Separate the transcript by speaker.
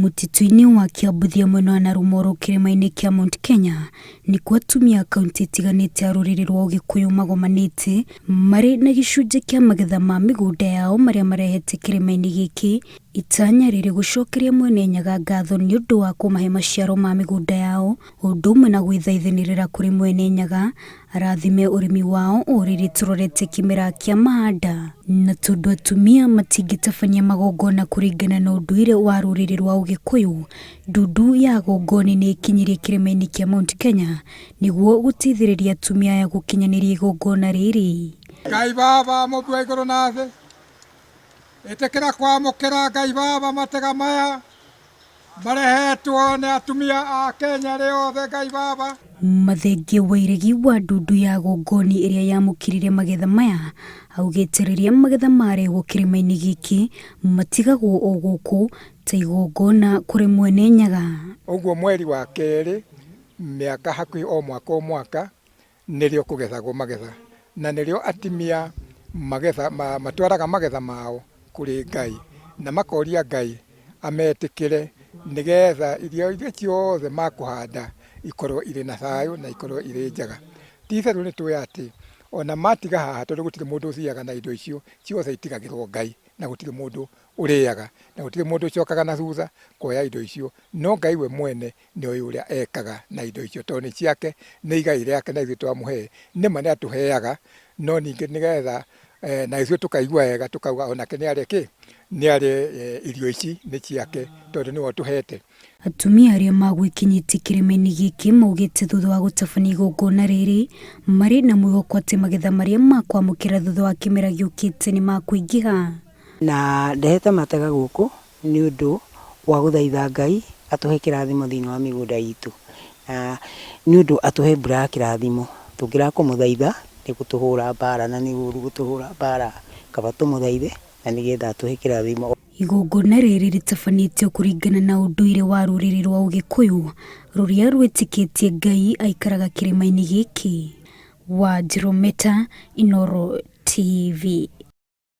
Speaker 1: Mũtitũ-inĩ wa Kĩambuthia mwena wa Narumoro kĩrĩma-inĩ kĩa Mount Kenya nĩkuo atumia a kauntĩ itiganĩte a rũrĩrĩ rwa Ũgĩkũyũ magomanĩte marĩ na gĩcunjĩ kĩa magetha ma mĩgũnda yao marĩa marehete kĩrĩma-inĩ gĩkĩ, itanya rĩrĩ gũcokeria Mwene Nyaga ngatho nĩ ũndũ wa kũmahe maciaro ma mĩgũnda yao o ũndũ ũmwe na gwĩthaithanĩrĩra kũrĩ Mwene Nyaga arathime ũrĩmi wao o rĩrĩ tũrorete kĩmera kĩa mahanda. Na tondũ atumia matingĩtabania magongona kũringana na ũndũire wa rũrĩrĩ rwa Ũgĩkũyũ, ndundu ya Gongoni nĩ ĩkinyirie kĩrĩma-inĩ kĩa Mount Kenya nĩguo gũteithĩrĩria atumia aya gũkinyanĩria igongona rĩrĩ.
Speaker 2: Ngai Baba mũmbi wa igũrũ na thĩ, ĩtĩkĩra kwamũkĩra Ngai Baba matega maya marehetwo nĩ atumia a Kenya rĩothe Ngai Baba.
Speaker 1: Mathenge Wairegi wa ndundu ya Gongoni ĩrĩa yamũkĩrire magetha maya augĩte rĩrĩa magetha marehwo kĩrĩma-inĩ gĩkĩ matigagwo o gũkũ ta igongona kũrĩ Mwene Nyaga.
Speaker 2: Ũguo mweri wa kerĩ mĩaka hakuhĩ o mwaka o mwaka nĩrĩo kũgethagwo magetha, na nĩrĩo atimia magetha, matwaraga magetha mao kũrĩ Ngai, na makoria Ngai ametĩkĩre nĩgetha irio iria ciothe makũhanda ikorwo irĩ na thayũ na ikorwo irĩ njega. Ti itherũ nĩ tũĩ atĩ ona matiga haha tondũ gũtirĩ mũndũ ũthiaga na indo icio, ciothe itigagĩrwo Ngai na gũtirĩ mũndũ ũrĩaga na gũtirĩ mũndũ ũcokaga na thutha kuoya indo icio, no Ngai we mwene nĩoĩ ũrĩa ekaga na indo icio tondũ nĩ ciake, nĩ igai rĩake na ithuĩ twamũhe. Nĩ ma nĩ atũheaga no ningĩ nĩgetha na ithuĩ tũkaigua wega tũkauga onake nĩ arĩe kĩ? Nĩ arĩe irio ici nĩ ciake tondũ nĩwe ũtũhete.
Speaker 1: Atumia arĩa magwĩkinyĩtie kĩrĩma-inĩ gĩkĩ maugĩte thutha wa gũtabania igongona rĩrĩ, marĩ na mwĩhoko atĩ magetha marĩa makwamũkĩra thutha wa kĩmera gĩũkĩte nĩ makũingĩha.
Speaker 3: Na ndehete matega gũkũ nĩ ũndũ wa gũthaitha Ngai atũhe kĩrathimo thĩinĩ wa mĩgũnda itũ, na nĩ ũndũ atũhe mbura ya kĩrathimo. Tũngĩrega kũmũthaitha nĩ gũtũhũra mbara na nĩ ũru gũtũhũra mbara, kaba tũmũthaithe na nĩgetha atũhe kĩrathimo.
Speaker 1: Igongona rĩrĩ rĩtabanĩtio kũringana na ũndũire wa rũrĩrĩ rwa Ũgĩkũyũ rũrĩa rwĩtĩkĩtie Ngai aikaraga kĩrĩma-inĩ gĩkĩ. Wanjirũ Meta, Inooro TV.